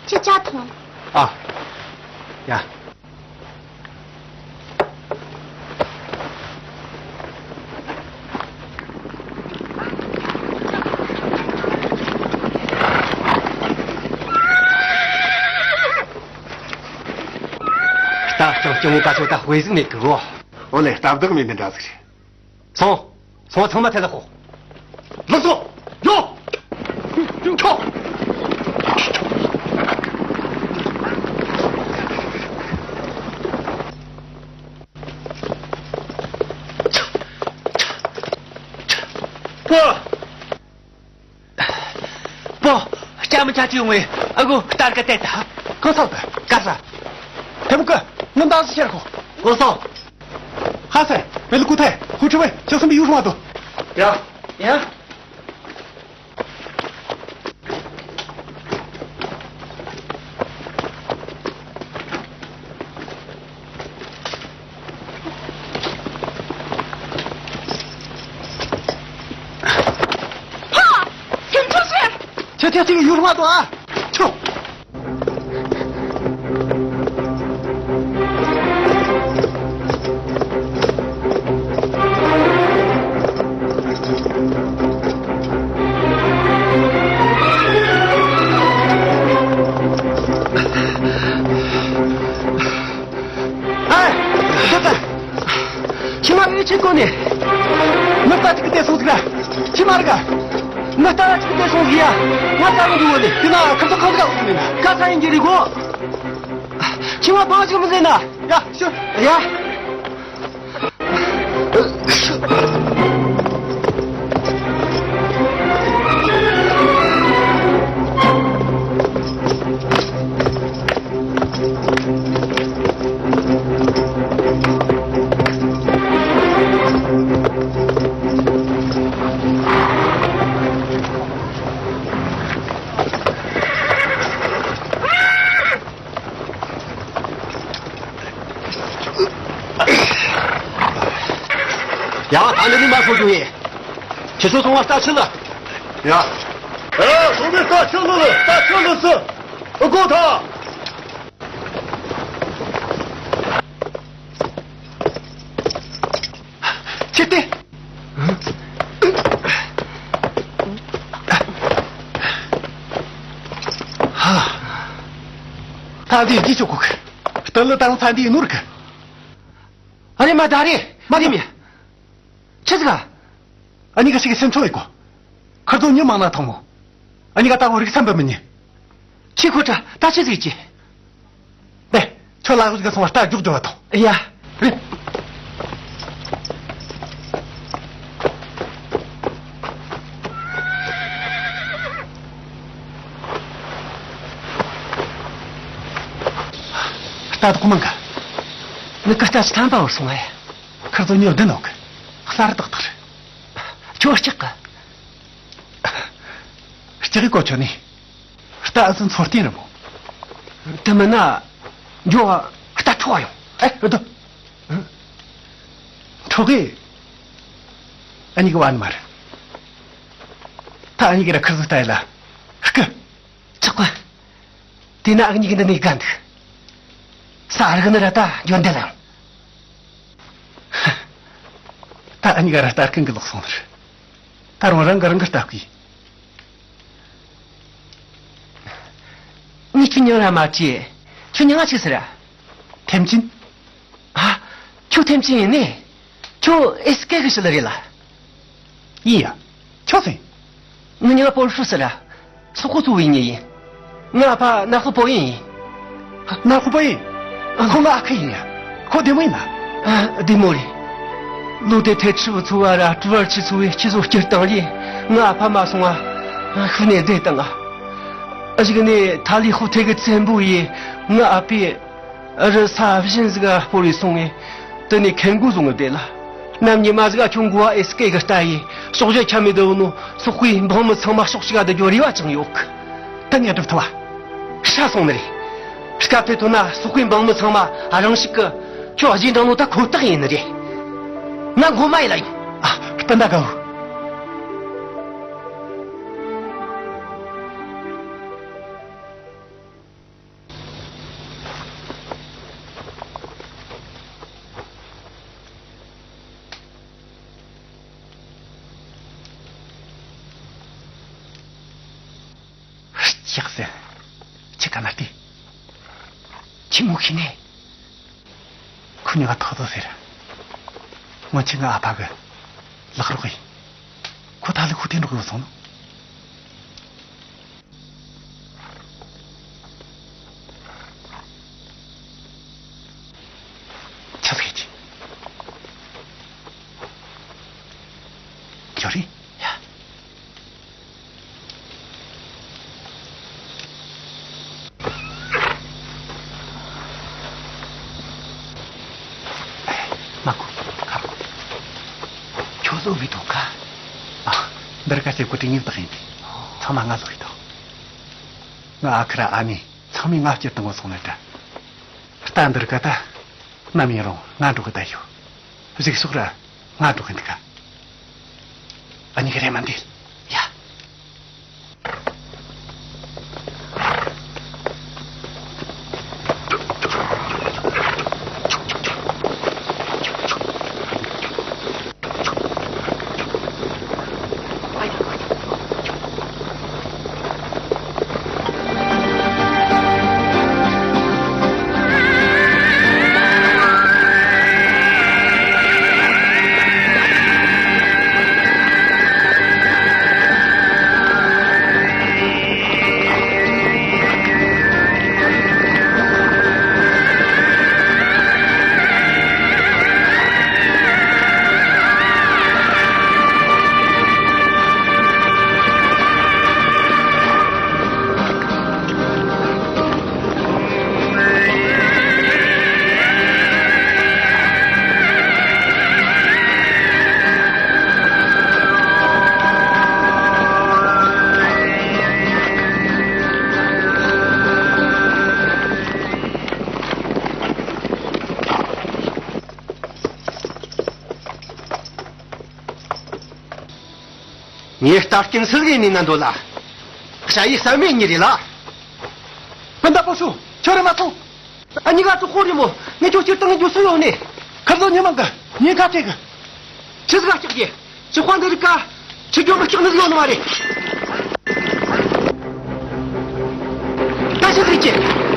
ཁྱི་ཇ་འཐུང་། ཨ། ཡ། ད་ཅང་ཅང་ག་ཚོད་ད་དཔེ་ཟིག་མེད་གི་གོ། འོ་ལེ། སྟབས་བདེ་མེད་ནི་འདྲ་ཟིག་རེད། སོང་། སོང་། ཚང་མ་ཐད་ལ་ཤོག། ལགས་སོ། ཡོ། ཁྱོ། པོ། པོ། སྐྱ་མི་ཆ་ཅི་ཡོང་བས་ཨ་གོ་སྟར་ག་བལྟས་ད། གང་ས་ད། ག་ས། དེ་མོ་གི་ངམ་ད་སུ་ཤར་ཁོ། ལགས་སོ། ཧ་སེ། མེ་ལི་ཀུ་ཐེ། ཧུ་ཁྲི་བེ། ཆོ་སམ་པི་ཡུ་ཧྲུང་བ་དུ། ཡ། ཡ། ཧ། ཁྱོད་ཆོ་ཟེར། ཁྱོད་ཐེ་ཐིག་ཡུ་ཧྲུང་བ་དུ་ཨ། ཆོ། ཨེ། ཁྱོད་ད། ཁྱི་མ་ཨེ་ཆི་གོ་ནས། ནུབ་ད་ཅིག་གི་དེ་སོང་ཟིག་ར། ཁྱི་མ་ར་ག། ང་ལྟ་ར་ཅིག་དེ་སོང་ཟིག་ཡ། ང་ལྟ་ར་འགྲོ་བ་ནི་དེ་ན་ཁ་ཚ་ཁ་ཚ་ག་ཟིག་མིན་ན་ག་ས་ཡིན་གྱི་རེད་གོ། ཁྱི་མ་བང་ཅིག་མི་ཟེར་ན། ཡ་ཤོད། ཡ། ཡ། ད་ནི་རི་མ་སོང་རྒྱུ་ཡིན། ཁྱེད་ཚོ་ཚང་མ་ལྟ་ཆི་ལ། ཡ། ཨེ། སོང་ནས་ལྟ་ཆི་ལ་ལ། ལྟ་ཆི་ལ་ཟི། ཨ་གོ་ཐ། ཁྱེད་དེ། ད་འདི་ཡིན་ཆོག་གོ་གི། སྟོད་ལ་ད་རུང་ཚ་འདི་ཡིན་ནོར་གི། ཨ་རེ་མ་ད་རེ་མ་རེ་མི། ཆི་ཟིག་ག། ཨ་ནི་ག་ཞིག་གི་སེམས་ཚོར་ཡོད་གོ། ཁར་ཚོ་མྱི་མང་ན་ཐང་མོ། ཨ་ནི་ག་ད་བོ་རིག་བསམ་པ་མི་ཉན། ཁྱི་ཁོ་ཁྲ་ད་ཆི་ཟིག་ཅི། ནས། ཁྱོད་ལ་གཟིག་ག་སོང་བ་རྟ་རྒྱུག་འགྲོ་བ་དང་། ཡ། རེད། རྟ་དོག་མང་ག་ནི་ཀ་རྟ་ཆི་ཐམ་པ་བར་སོང་ཨེ། ཁར་ཚོ་ཉོ་བདུན་ནོག་གསར་དག་དག་རེད། ཁྱོད་སྐྲག་གི། སྐྲག་གི་གོ་ཆོད་ནི། རྟ་ཨ་ཙི་འཚོ་རྟེན་རེད་མོ། དེ་མིན་ན། འགྱོ་བ་རྟ་འཕྲོག་ཡོང་། ཨེ་ཨ་དོ། འཕྲོག་གི། ཨ་ནི་གི་བ་ནི་མ་རེད། ད་ཨ་ནི་གི་ར་ཁུ་ཟི་ལྟ་ཡི་ལ། སྐུ། ཆག་པ། དེ་ན་ཨ་ནི་གི་འདི་ནས་ག་འདུག་ས་རི་གི་ནི་ར་ད་འཇོན་འདི་ལ་ཡང་། ད་ཨ་ནི་ག་ར་ལྟ་རྐང་གི་ལོག་སོང་ནི་རེད། ད་རུང་རང་གི་རང་གི་ལྟ་གི། ངས་ཁྱོད་མྱིང་ར་མ་བྲིས། ཁྱོད་མྱིང་ང་ཆི་ཟེར་ར། ཐེམ་ཅིན། ཨ། ཁྱོད་ཐེམ་ཅིན་ཡིན་ནི། ཁྱོད་ཨེ་སི་ཀེ་གི་ཞི་ལི་རེད་ལ། ཡིན་ཡ། ཁྱོད་སུ་ཡིན། ངའི་མྱིང་ང་པོ་ཧྲུའུ་ཟེར་ར། སོག་པོ་ཚོ་བའི་མྱི་ཡིན། ང་ཨ་ཕ་ནག་པོ་པོ་ཡིན་ཡིན། ནག་པོ་པོ་ཡིན། ཨ། ཁོ་ང་ཨ་ཁུ་ཡིན་ཡ། ཁོ་བདེ་མོ་ཡིན་ན། ཨ། བདེ་མོ་རེད། ལོ་དེ་ཐེ་ཁྲི་བུ་ཚོ་བ་ར་ཀྲུ་ཝར་ཆི་ཚོ་བའི་སྤྱི་ཚོགས་སྤྱིར་བཏང་ལས་ང་ཨ་ཕ་མ་སོང་ང་ཤུལ་ནས་བསྡད་བཏང་ང་། གཞུག་ནས་ཐ་ལི་ཧོ་ཐེ་གི་བཙན་པོ་ཡིས་ང་ཨ་ཕས་རི་ས་གཞན་ཟིག་ག་སྤོ་རེ་སོང་ངས་དེ་ནས་ཁེ་མགོ་བཟུང་ངས་བསྡད་ལ། ནམ་ཉི་མ་ཟིག་ག་ཁྱོད་མགོ་བ་ཨེ་སི་ཀེ་གི་རྟ་ཡིས་ཕྱོགས་བཞི་ཁྱམས་མེད་དུ་བུད་ནོ་སོག་པོའི་འབངས་མི་ཚང་མ་ཕྱོགས་གཅིག་ག་བསྡུ་རྒྱུ་རེ་བ་བཅངས་ཡོད་གི། ད་ངས་སྒྲུབ་ཐུབ་བ། ཧྲ་སོང་ནི་རེད། སྐབས་དེ་ཐོན་ན་སོག་པོའི་འབངས་མི་ཚང་མ་རང་ཤུགས་ཀྱིས་ཁྱོད་རྗེས་འབྲང་ནོ་ད་ཁོ་ཐག་ཡིན་ནི་རེད། ང་མགོ་མ་ཡིན་ལ་ཡིན། ཨ། སྤུན་ཟླ་ག་བོ། ལྕགས་ཟེར། ཁྱི་ག་ན་ལྟོས། ཁྱི་མོ་ཁྱི་ནས། ཁོ་ཉི་ག་ཐོག་ཐོག་ཟེར། སྔོན་ཆད་ང་ཨ་ཕ་གི་ལག་རོགས་ཡིན། ཁོ་ཐ་ལི་ཁུ་ཐེ་འགྲོ་གི་སོང་ནོ། ཆི་ཟིག་གི། ཁྱོད་རེད། ཡ། མ་གོ། ཁ་གོ། ཁྱོད་བཟོ་མི་ཐུབ་ཁ། ཨ། འདིར་ཁ་ཆེ་གོ་དྲི་ངེས་བདག་ཡིན་ཏེ། ཚང་མ་ང་བཟོ་གི་ཐོག་ང་ཨ་ཁུ་ར་ཨ་ནེ་ཚང་མས་ང་སྐྱིད་དང་བོ་སོང་ནས་ད། རྟ་འདིར་ག་ད། ནམ་ཡིན་རུང་ང་འགྲོ་གི་ད་ཡོད། གཞུག་ཕྱོགས་ར་ང་འགྲོ་གི་འདུག་ག་ཨ་ནི་གི་རེ་མ་འདི། ཡ། ངའི་རྟ་སྐྱིན་སིལ་གི་ནི་ན་འདོད་ལ། ཞ་ཡི་ཟ་མའི་ཉི་རེ་ལ། སྤུན་ཟླ་པོ་སུ་ཁྱོད་རེ་མ་ཐོང་། ཨ་ནི་ག་ཙོ་ཁོ་རེ་མོ་ངས་ཁྱོད་སྤྱིར་བཏང་གི་རྒྱུ་སུ་ཡོང་ནས། ཁ་ལོ་ཉི་མ་གི་ཉེན་ཁ་སྤྲད་གི། ཆི་ཟིག་ག་སྐྱག་གི། ཅི་དཔང་འདི་རིག་ག་ཆི་རྒྱུ་མི་སྐྱག་ནི་ཡོང་ནི་མ་རེད། ད་ཆི་ཟིག་གི།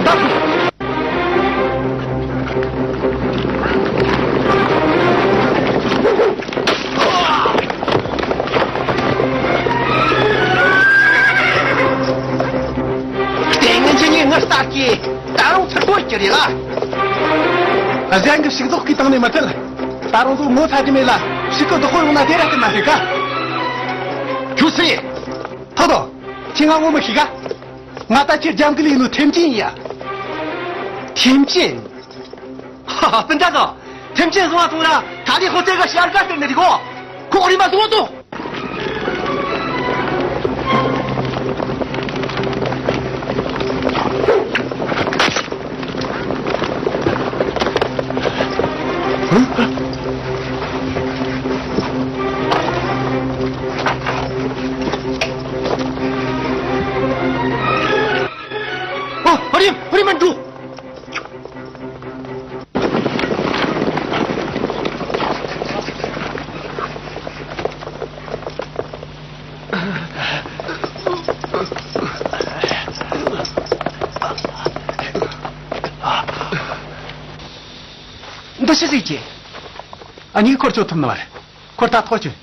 ད། ད་རུང་ཚུར་རྒོལ་གྱི་རེད་ལ། གཞན་གྱི་ཕྱུགས་ཟོག་གིས་བཏང་ནས་མི་ཚད། ད་རུང་ཟོག་ངོ་ཚ་རྒྱུ་མེད་ལ། ཕྱུགས་ཀྱི་བདག་པོ་ཡོང་ན་དེ་ར་སྐྱིད་མ་རེད་ཀ། ཁྱོད་སུ་ཡིན། ཐོ་ཐོ། ཁྱེད་ང་ངོ་མི་ཤེས་ཀ། ང་ད་ཁྱེད་རྒྱབ་འགལ་ཡིན་ནོ་ཐེམ་ཅིན་ཡིན་ཡ། ཐེམ་ཅིན། ཧ་ཧ། སྤུན་ཟླ་ཚོ། ཐེམ་ཅིན་བཟུང་བ་ཐོངས་ར། ད་ལྟའི་ཁོ་ཚོས་ག་ཤར་ག་སྟེར་ནི་རེད་གོ། ཁོ་རིམ་པ་བཟུང་བ་ཐོངས། ཨ། ཨ་རིམ། ཨ་རིམ་མ་འགྲོ། འདི་ཅི་ཟིག་གི། ཨ་ནི་འཁོར་ཆོད་ཐུབ་ནི་མ་རེད། འཁོར་ད་ཐོག་ཆོད།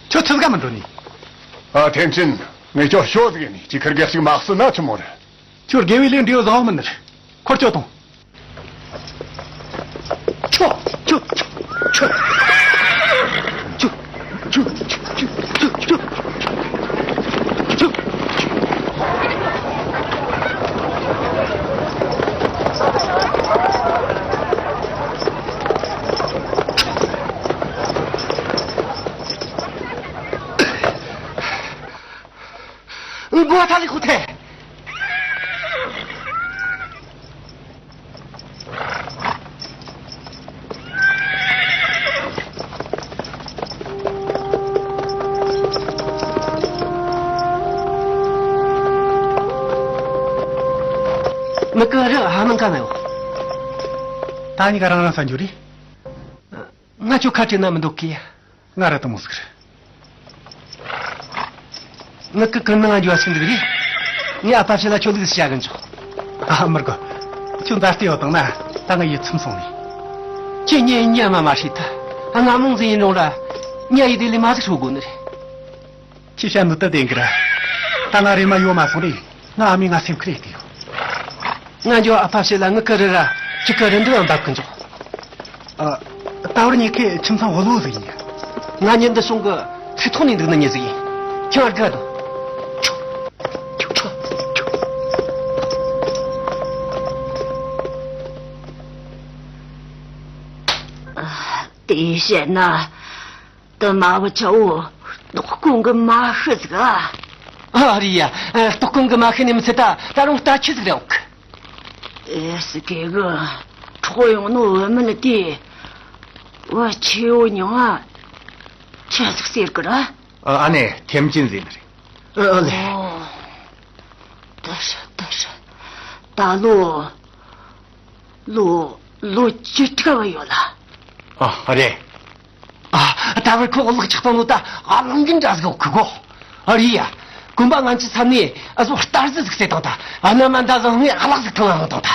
ཁྱོད་ཆི་ཟིག་ག་མི་འགྲོ་ནི། ཨ། ཐེན་ཅིན། ངས་ཁྱོད་ཤོད་ཟིག་ནི་ཅི་ཁར་རྒྱལ་ཞིག་མ་གསོད་ན་ཆི་མོ་རེད། ཁྱོད་དགེ་བའི་ལས་འབྲས་བཟང་བ་མིན་ནི་རེད། འཁོར་ཆོད་ཐོངས། མགོ་ཐ་ལི་ཁུ་ཐེ། མི་ཀི་རི་ཧ་མིན་ག་ན་ཡོད། ད་གཉིས་ཀ་རང་རང་ས་འཇུ་རེད། ང་ཆོ་ཁ་བྲལ་ན་མི་འདུག་གི། ང་ར་དང་མོ་ཟིག་རེད། ངི་ཀི་ཀི་ནང་འགྱོ་ཟིན་འདུག་རེད། ངས་ཨ་ཕ་བཤད་ལ་ཁྱོད་ལུགས་བྱ་གི་འཇོག་ཨ་མི་དགོས། ཁྱོད་མཛའ་བརྩེ་ཡོད་དང་ན་ད་ང་ཡིད་ཚིམ་སོང་ནས། ཁྱེད་ཉེ་ཉེ་མ་མ་ཤེས་ཐལ། ང་མོང་ཟིན་ཡིན་རུང་ར་ཉ་ཡི་དེ་ལས་མ་ཟིག་ཧྲོ་དགོས་ནི་རེད། ཁྱེད་བཤད་ནོ་ད་བདེན་གི་ར། ད་ང་རེ་མ་ཡོད་མ་སོང་རེད། ང་ཨ་མས་ང་སེམས་ཁུར་ཡེ་དེ་ཡོད། ང་འགྱོ་ཨ་ཕ་བཤད་ལ་ངི་ཀི་རི་ར་ཁྱི་ཀི་རི་འདི་ལ་འབབ་གི་འཇོག་ཨ། ད་བར་ཉི་ཁའི་ཁྱིམ་ཚང་བུ་ལོ་ཟིག་ཡིན། ང་ཉིན་འདི་སོང་གི་ཚིག་ཐོག་ནས་འདུག་ནི་ཉི་ཟིག་ཡིན། ཁྱང་ཨར་ག་དོ། དེ་བཤད་ན། དུ་མ་བུ་ཆ་བོ་ལྟོགས་ཀུན་གི་མ་ཤི་ཟིག་ཨ། ཨ་རེད་ཡ། ལྟོགས་ཀུན་གི་མ་ཤི་ནི་མི་ཚད་ད་ད་རུང་ལྟ་ཆི་ཟིག་རེད་འོག་ཨེ་སི་ཀེ་གི་འཕྲོག་ཡོང་ནོ་བུད་མེད་དེ་བུ་ཆེ་བོ་མྱིང་ང་ཆི་ཟིག་ཟེར་གི་ར། ཨ་ནེ་ཐེམ་ཅིན་ཟེར་ནི་རེད། ཨ་ལེ། ཨོ། དེ་ཧྲ་དེ་ཧྲ། ད་ལོ། ལོ། ལོ་བཅུ་ཕྲག་བ་ཡོད་ལ། ཨ་རེད། ཨ། ད་བར་ཁོ་གློག་ཆགས་བཏང་ནོ་ད་ཨ་ལང་གིན་འདྲ་ཟིག་གི་གོ་ཨ་རེད་ཡ། གོམ་པ་ང་ཚོའི་ས་ནས་ཨ་ཟོ་རྟ་རྫི་ཟིག་བསད་བཏང་ད་ཨ་ན་མ་འདྲ་ཟིག་ངས་ཨ་ལག་ཟིག་ཐང་ལ་ལངས་བཏང་ད།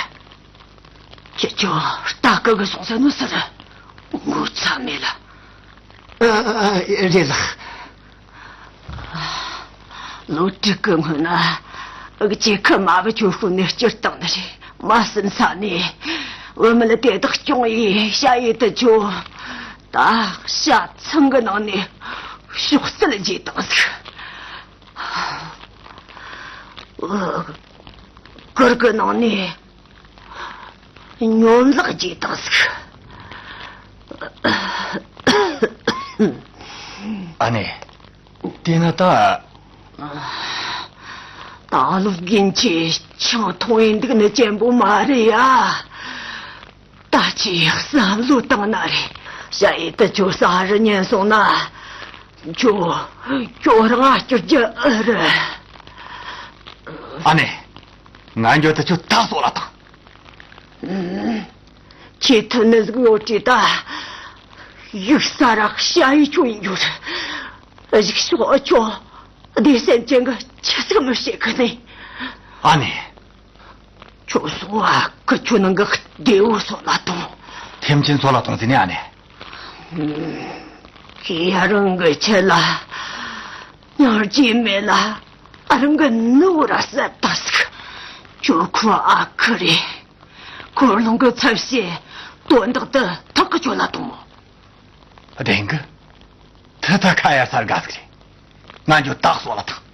ཁྱེད་ཚོ་རྟ་ཀི་གི་སོང་ས་ནོ་ཟེར། ངོ་ཚ་མེད་ལ། ཨ་ཨ་ཨ་རེད་ལགས། ལོ་དྲུག་གི་སྔོན་ན་གཅིག་ཁ་མ་བུ་ཁྱོད་ཤུལ་ནས་སྐྱུར་བཏང་ནི་རེད། མ་སུན་ས་ནས་བུད་མེད་དེ་དག་སྐྱོང་ཡིས་ཞ་ཡི་དུ་ཁྱོད་ད་ཞ་ཚང་གི་ནང་ནས་ཤོག་རྩལ་རྒྱས་བཏང་ཟིག་གུར་གི་ནང་ནས་ཉོན་ལག་རྒྱས་བཏང་ཟིག་ཨ་ནེ། དེ་ན་ད། ད་ལོ་རྒན་ཆེ་ཆང་འཐུང་ཡིན་འདུག་ནི་ཅན་པོ་མ་རེད་ཡ། ད་ཅི་བསམ་བློ་བཏང་ན་རེད། ཞ་ཡི་དུ་ཁྱོད་ས་རུ་ཉན་སོང་ན། ཁྱོད་ཁྱོད་རང་ང་སྐྱུར་རྒྱུ་ཨེ་རེད། ཨ་ནེ། ང་འགྱོ་དུ་ཁྱོད་ད་སོ་ལ་དང་། ཁྱེད་ཐུ་ནི་ཟིག་ཡོད་དྲིས་ད། ཡུག་ས་ར་ཤ་ཡི་ཆུ་ཡིན་རྒྱུ་རེད། གཞུག་ཕྱོགས་ཁྱོད་བདེ་སེམས་ཅན་གི་ཆི་ཟིག་མི་བྱེད་གི་ནི། ཨ་ནེ། ཁྱོད་སོང་བ་ཁུ་ཆུ་ནང་གི་བདེ་བོ་སོང་ལ་ཐོང་། ཐེམ་ཆེན་ཚོ་ལ་གཏོང་ཟིན་ནས་ཨ་ནེ། ཁྱེད་ཡ་རང་གི་ཆེད་ལ། ཉར་གྱི་མེད་ལ། ཨ་རང་གི་ནུ་བོ་ར་སད་ད་སི་ཁ། ཅོ་ཁོ་ཨ་ཁུ་རེད། འཁོར་ལོང་གི་ཚབ་བྱེད། དོན་དག་དེ་ཐག་གི་ཆོད་ལ་གཏོང་མོ། བདེན་གི། ཐི་ཐ་ཁ་ཡ་སར་དགའ་ཟིག་རེད། ང་འགྱོ་ད་སོ་ལ་ཐང་།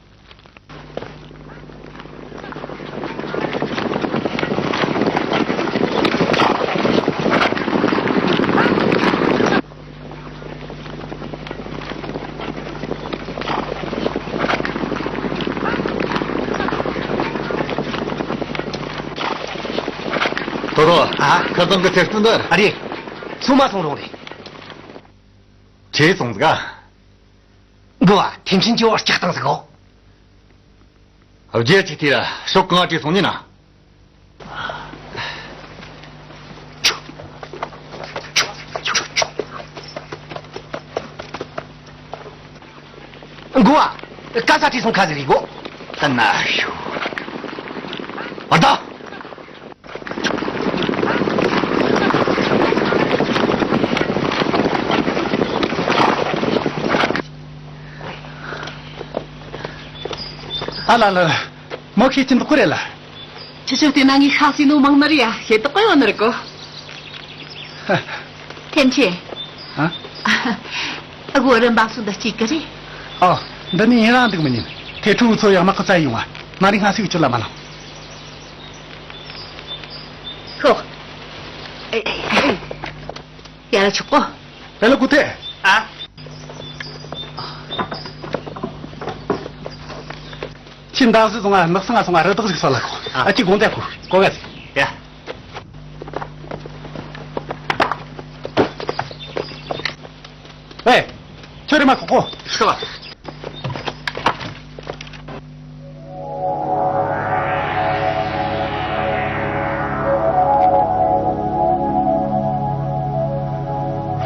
ཐོ་ཐོ། ཨ། ཁ་སང་གི་ཚེ་སྟོན་འདི། ཨ་རེད། ཚོང་མ་ཚོང་རོང་རེད། ཁྱེད་སོང་ཟིག་ག། འགོ་བ་ཐེམ་ཆེན་གྱི་བར་ལྕགས་བཏང་ཟིག་གོ། རྒྱལ་གཅིག་དེ་ལ་ཤོག་གང་བྲིས་སོང་ཉིན་ན། འགོ་བ། ཀ་ས་བྲིས་སོང་ཁ་ཟིག་རེད་གོ། ད་ན་ཤོ། ཨ་ད། ཨ་ལ་ལ། མོ་ཤེས་ཀྱིན་འདུག་གོ་རེད་ལ། ཁྱེད་ཚོས་བལྟས་ན་ངས་ཤ་ཟོས་ནོ་མང་ནི་རེད་ཡ། ཤེས་རྟོགས་གི་ཡོད་ནི་རེད་གོ། ཐེམ་ཆེན། ཨ། ཨ་གོ་རིན་འབབ་སོ་འདི་གཅིག་གི་རེད། ཨོ། འདི་ནི་ཡིན་རང་འདུག་མི་ཉན། ཐེ་ཕྲུག་ཚོ་ཡག་མ་ཁོ་ཚ་ཡོང་བ། མ་རིག་སྔ་སིག་ཅུ་ལ་མ་ལང་། ཤོག་ཡ་ལ་ཆོག་གོ། ཨེ་ལ་ཀུ་ཐེ། ཨ། ཁྱིམ་བདག་སུ་སོང་ང་ནགས་སང་ང་སོང་ང་རི་དྭགས་ཤིག་སོ་ལ་ཁོ། ཨ། ཨ་ཅི་དགོངས་དད་ཁོ་གོ་ག་ཟིག་ཡ། ཨེ། ཁྱོད་རེ་མ་ཁོ་ཁོ། ཤི་བ།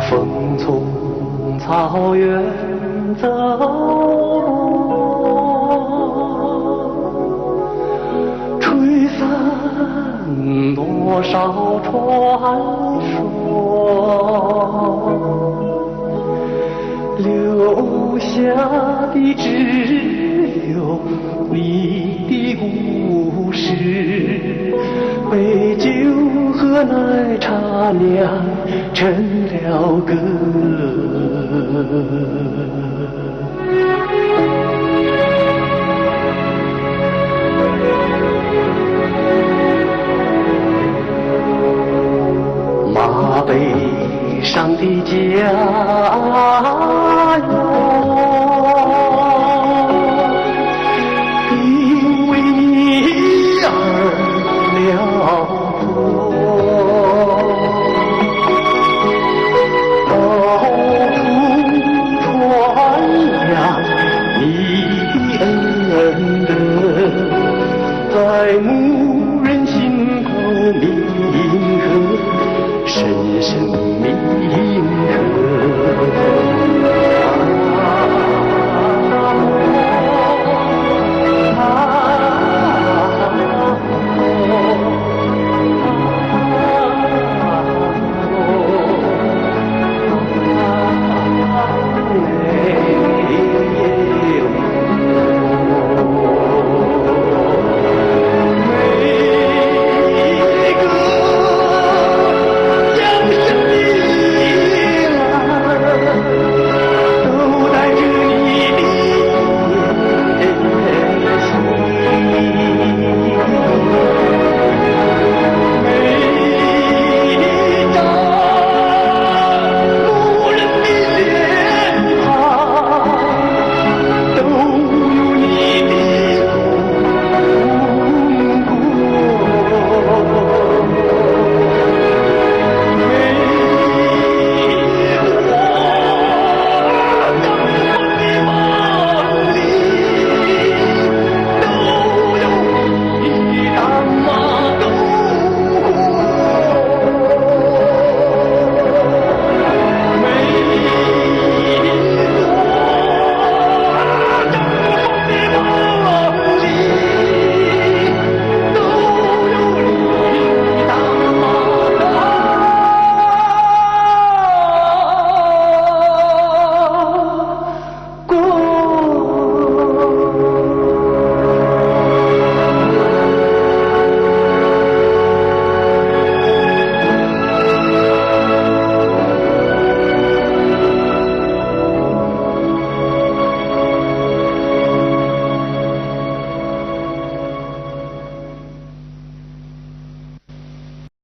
风从草原走过，吹散多少传说。 留下的只有你的故事，被酒和奶茶酿成了歌。 马背上的家。